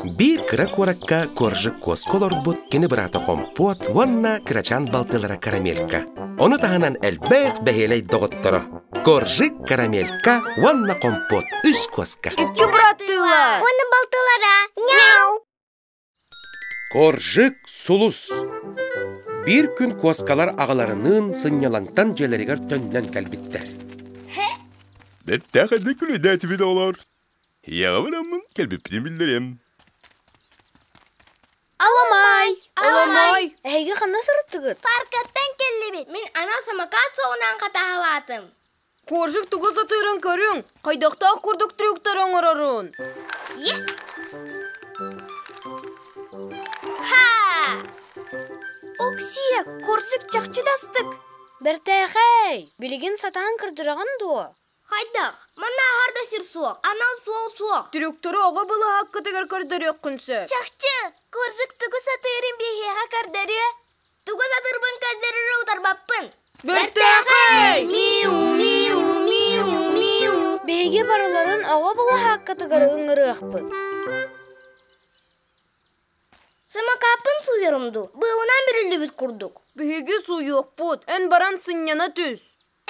Биир кыра куоракка Коржик куоска олорбут кини быраата Хомпуот уонна кырачаан балтылара Карамелька. Ону таһынан элбэх бэһиэлэй доҕотторо Коржик, Карамелька уонна Хомпуот үс куоска. Икки быраттыылар. Уонна балтылара. Няу! Коржик сулус. Биир күн куоскалар аҕаларыныын сынньалаҥтан дьиэлэригэр төннөн кэлбиттэр. Бэртээхэй да күлүдээтибит оҕолор. Ийэҕэ кэлбиппитин биллэриэм. Аламай! Аламай! Эһиги ханна сырыттыгыт? Паркаттан кэллибит. Мин анал самокат суоҕунан хатаһалаатым. Коржик тугу сатыырын көрүҥ, хайдахтаах курдук трюктары оҥорорун. Е! Ха! Оксия, коржик чахчы да астык. Бэртээхэй! Билигин сатаан кырдьараҕын дуо? Хайдах? Манна аһар да сир суох, анал суол суох. Трюктары оҕо былаһааккытыгар көрдөрүөххүн сөп. Чахчы, коржик тугу сатыырын биһиэхэ көрдөрүө. Тугу сатыырбын көрдөрөрү утарбаппын. Бэртээхэй! Миу, миу, миу, миу. Биһиги барыларын оҕо былаһааккатыгар ыҥырыахпыт. Самокаппын сууйарым дуу, быылынан бүрүллүбүт курдук. Биһиги сууйуохпут, эн баран сынньана түс.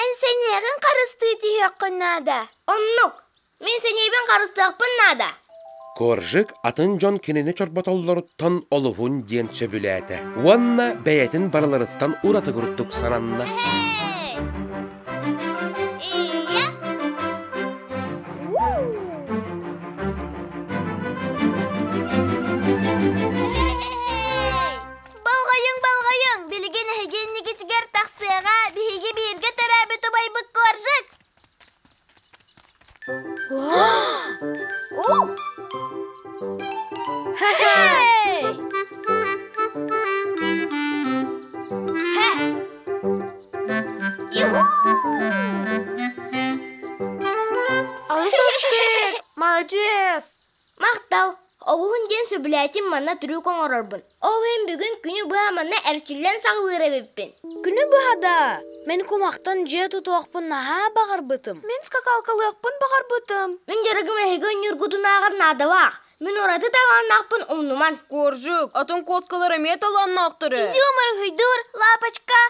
Эн сэниэҕин харыстыы түһүөххүн наада. Оннук. Мин сэниэбин харыстыахпын наада. Коржик атын дьон кинини чорботоллоруттан олуһун диэн сөбүлээтэ уонна бэйэтин барыларыттан ураты курдук сананна. Ийэ. Балҕайыҥ, балҕайыҥ, билигин эһиги иннигитигэр тахсыаҕа, биһиги бииргэ төрөөбүт убайбыт Коржик. Хей! Хэ! Юху! Алыс астык! Молодец! Махтал! Олуһун диэн сөбүлээтим манна трюк оҥорорбун. Ол иһин бүгүн күнү быһа манна эрчиллэн саҕалыыр эбиппин. Күнү быһа да мин кумахтан дьиэ тутуохпун наһаа баҕарбытым. Мин скакалкалыахпын баҕарбытым. Мин дьарыгым эһиги өнньүргутунааҕар наадалаах. Мин ураты талааннаахпын умнуман. Коржик, атын куоскалар эмиэ талааннаахтар ээ. Изюм ырыһыйдуур, лапочка,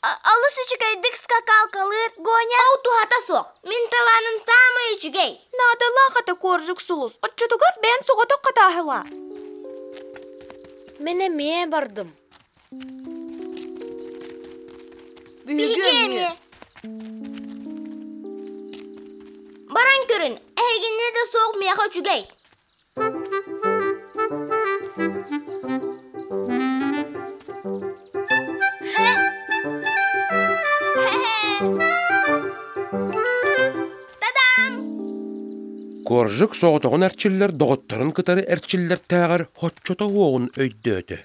Алыс үчүгэйдик скакалкалыыр Гоня ол туһата суох. Мин талааным саамай үчүгэй. Наадалаах ата коржик сулус. Оччотугар бэйэн соҕотох хатааһыла. Мин эмиэ бардым. Биһиги эмиэ. Баран көрүн, эһигиннэ да суох миэхэ үчүгэй. Та-дам! Коржик соҕотоҕун эрчиллэр доҕотторун кытары эрчиллэртээҕэр оччото уоҕун өйдөөтө.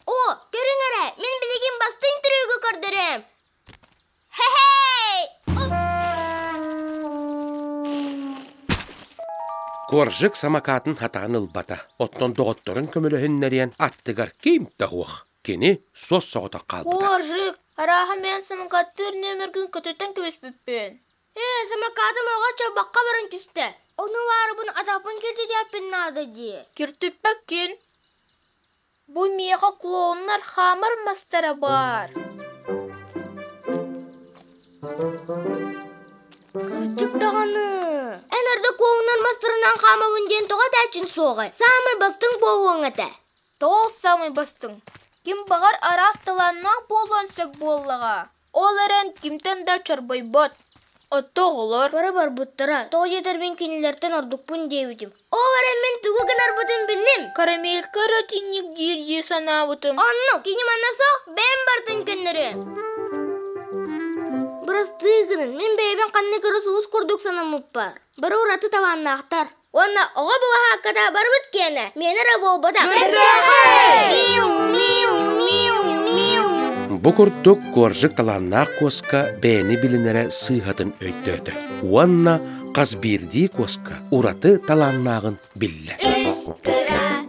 О, көрүҥ эрэ, мин билигин бастыҥ трюгу көрдөрөм. Хе-хей! Коржик самокатын хатаан ылбата, оттон доҕотторун көмөлөһүннэриэн аттыгар ким да суох. Кини суос-соҕотох хаалбыта. Коржик, арааһа мен самокаттыыр нүөмэргин көтүтэн кэбиспиппин. Ээ, самокатым оҕо чолбоххо баран түстэ. Ону баарыбын атахпын киртитиэхпин наада дии. Киртиппэккин. Бу миэхэ клоуннар хаамар мастара баар. Кырдьык даҕаны. Эн эрдэ клоуннар мастарынан хаамабын диэн тоҕо этээччин суоҕай? Саамай бастыҥ буолуоҥ этэ. Тоҕо саамай бастыҥ? Ким баҕар араас талааннаах буолуон сөп буоллаҕа. Ол эрэн кимтэн да чорбойбот. Отто оҕолор Бары барбыттара. Тоҕо диэтэрбин кинилэртэн ордукпун диэбитим. Ол эрэн мин тугу гынарбытын биллим. Карамелька эрэ итинник диир дии санаабытым. Оннук, кини манна суох, бэйэм бартын көннөрүөм. Бырастыы гынын, мин бэйэбин ханнык эрэ сулус курдук санаммыппар. Бары ураты талааннаахтар. Уонна оҕо былаһаакката барыбыт киэнэ, миэнэ эрэ буолбатах. Миу, миу, миу, миу. Бу курдук Коржик талааннаах куоска бэйэни билинэрэ сыыһатын өйдөөтө уонна хас биирдии куоска ураты талааннааҕын биллэ. Үс кыра